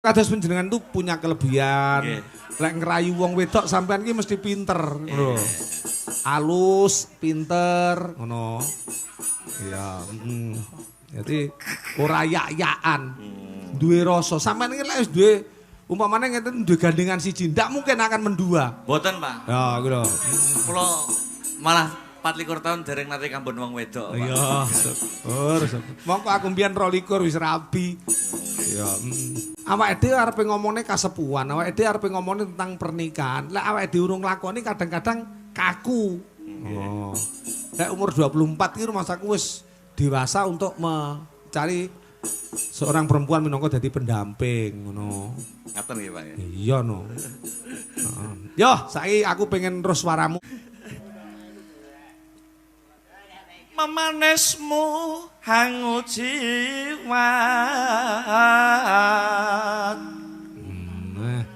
Kados panjenengan tuh punya kelebihan. Nggih. Lek ngrayu wong wedok sampean ki mesti pinter, ngono. Alus, pinter, ngono. Iya, heeh. Jadi ora yak-yakan. Duwe rasa. Sampean iki lek wis duwe umpamane ngeten duwe gandengan siji, ndak mungkin akan mendua. Mboten, Pak. Ya, kuwi lho. Kula malah 24 tahun dereng nate kambon wong wedok, Pak. Iya, syukur, syukur. Mongko aku mbiyen 22 wis rabi. Iya, Awake dhewe arepe ngomongne kasepuhan, awake dhewe arepe ngomongne tentang pernikahan. Lek awake dhewe urung nglakoni kadang-kadang kaku. Oh. Lek umur 24 iki rumangsaku wis dewasa untuk mencari seorang perempuan minangka dadi pendamping ngono. Ngaten nggih, Pak ya. Iya no. Heeh. Yo, saiki aku pengen terus suaramu. Memanesmu hangu jiwat. Eh.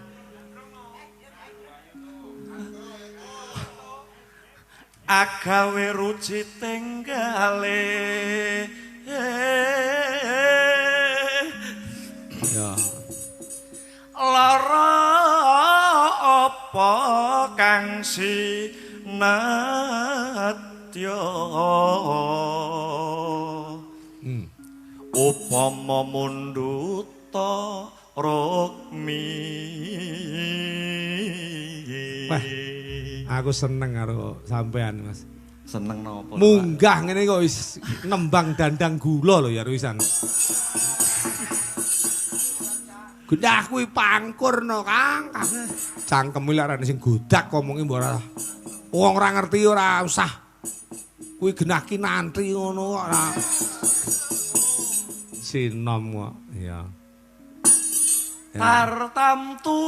Agawe ruji tenggale. Ya. Lara apa kang sinetya? Upama mundhuta rukmi. Wah, aku seneng karo sampean, Mas. Seneng napa? Munggah ngene kok wis nembang dandang gula lho ya wisan. Genah kuwi pangkur no, Kang. Cangkeme lek arane sing godak omonge mbok ora. Wong ora ngerti ora usah. Kuwi genah ki nantri ngono kok ora. Sinom kok, iya. Ya. Tartamtu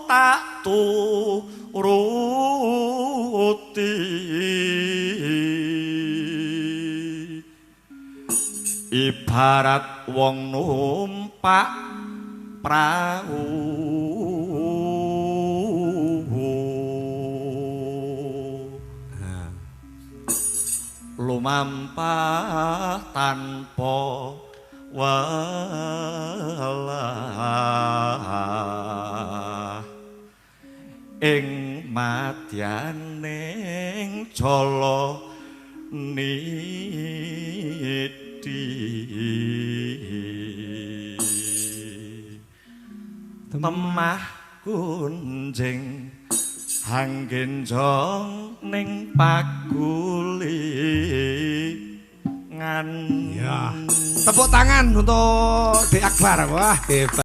tak turuti. Ibarat wong numpak prau. Lumampah tanpa welah ing madyaning jala niti. Temah kunjing hanggenjong ning pagulingan. Ya. Tepuk tangan untuk Dek Akbar. Wah, hebat.